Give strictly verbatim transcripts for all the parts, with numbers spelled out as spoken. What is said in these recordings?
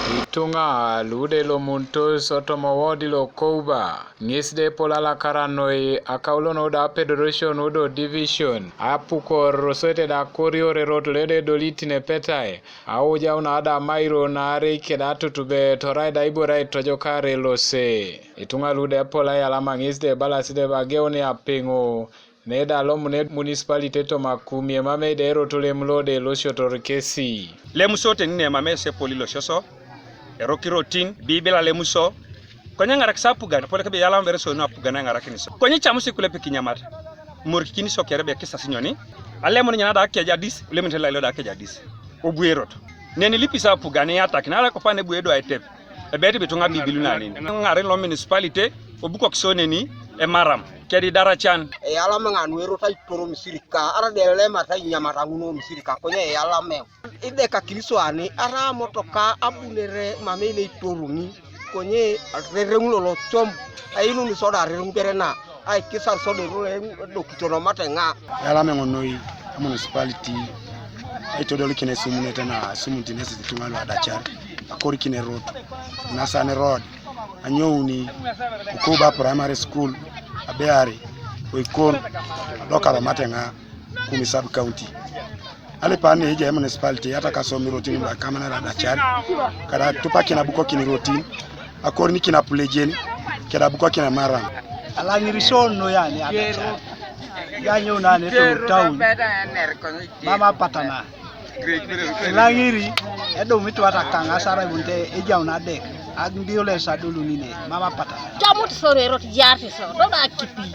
Ituŋa lude lomuntos otomo wodi lo Kouba ŋes de pol alakara noi akaulo nuda apedorosio nudo division apukor osoite da korior erot lede dolit nepetai aujau na ada mairo naarei keda tutube torai da ibore aitojokare lose. Ituŋa lude pol ayalama ŋes de balasi de bageuni apiŋo Neda lomune municipality toma kumie mamei de erot lem lode losiotor kesi. Lemuso teni ne mamei sepoli losioso, erokirotin, bibila lemuso, konye ŋarak sa apugan, pole kebe yalam bere so nu apugan ŋarakin so. Konye camusi kule pikinyamat, murikini so kere be kisasi nyoni, alemuni nyana da kejadis, ulemuni tela ilo da kejadis. Obuerot. Neni lipisa apugan yatak, nara kopane buedo aitep. Ebet bituŋa bibilu nanin. Ŋaren lo municipality, obukok so neni, emaram. Kedi daracan. Eyalam eŋa nuerot aitoro misirika, ara de lemat ainyamata ŋuno misirika, konye eyalam eŋ. Idekakini so ani, ara motoka abunere mamei neitoruni, konye rereŋ lolocom, ainuni soda rereŋ bere na, aikisar soda erore edokito nomate ŋa. Eyalam eŋ noi emunicipality, aitodolikin esumunete na esumunit nesi ituŋa luadacar, akorikin erot, Nasan Road, anyouni, Okuba Primary School, abeari, oikon, adokar omate ŋa, Kumi Sub County. Alipa ne ejai municipality, ata kasomirotin ba kamana radacar, kada tupakin abukokin rotin, akornikin apulejeni, keda abukokin emaram. Alaŋirisio noi ani adacar. Yanyo nane to town. Mama patana. Ilaŋiri, edumit wata kaŋ asara ibunite ejaun adek, ambulance adolunine, mama patana. Camut so erot jarti so, do da kipi,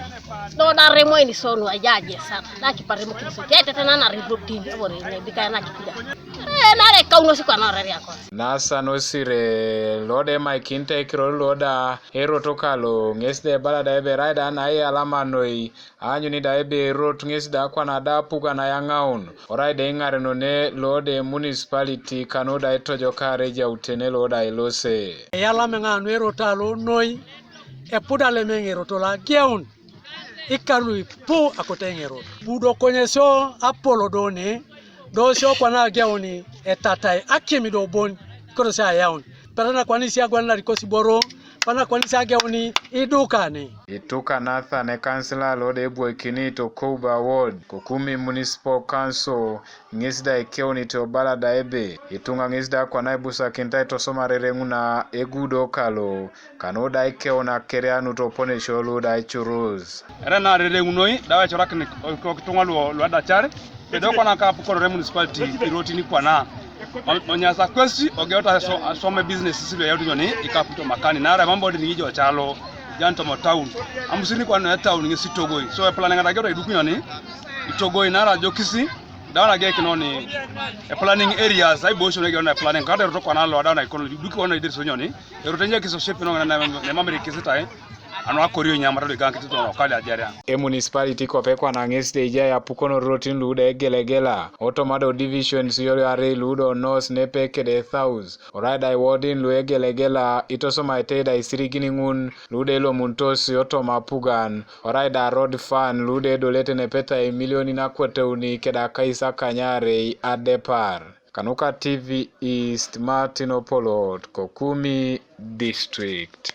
do da remoini so nu ajaje sat, da kiparemokin so, ketetenanar irotin, ebore nebika na kipiga. Eh, nare kaunos kwa na oreria kos. Nasa nosire, lode maikinte kiror loda, eroto kalo, ŋes de balada ebe raida na i alama noi, Aanyuni da ebe erot ŋes da kwana da apugan ayaŋaun, orai da iŋarenone lo de municipality kanu da itojokar ejautene lo da ilose. Eyalam eŋa nu erot alo noi, epudalem eŋ erot lo ageun, ikar lu ipu akote eŋ erot. Budo konye sio apolo do ne, do sio kwana ageun etatai akimi do bon, koto sio ayaun. Patana kwanisi agwelanarit kosiboro, patana kwanisi ageuni idukani. Ituka Nathan ekansila lo de ebwoikini Tokouba Ward, Kokumi Municipal Council, ŋes da ikeunit obala da ebe, ituŋa ŋes da kwana ibusakinit aitosomare reŋuna egudo kalo, kanu da ikeuna kerianut oponesio lu da icurus. Erena rereŋunoi da ecorakin okituŋa luadacar, Kedo kwana ka apukorore municipality irotini kwana. Onyasa kwesi ogeota so, some business silo yautu nyoni ikaputo makani nara mambo dini ijo chalo jan tomo town. Amusini kwana ya town ngesi togoi. So e planning ata geota iduku nyoni itogoi nara jokisi dawana ge kinoni e planning areas ai bosho ne geona planning kata roto kwana lo dawana ikono duki wana idir so nyoni. Erotenye kiso shepi no na mamri kisitai. Ano akorio nyamara do gankiti tono kali ajaria. E municipality kope kwana ŋes de ejai apukonor rotin luda egelegela, otomado divisions yolo are luda onos nepe kede thaus, orai da iwodin lu egelegela, itosomaete da isirigin ŋun, luda elomuntos otoma apugan, orai da road fund, luda edolete nepeta emilionin akweteuni keda kaisakanyarei adepar. Kanuka T V East, Martin Opolot, Kokumi District.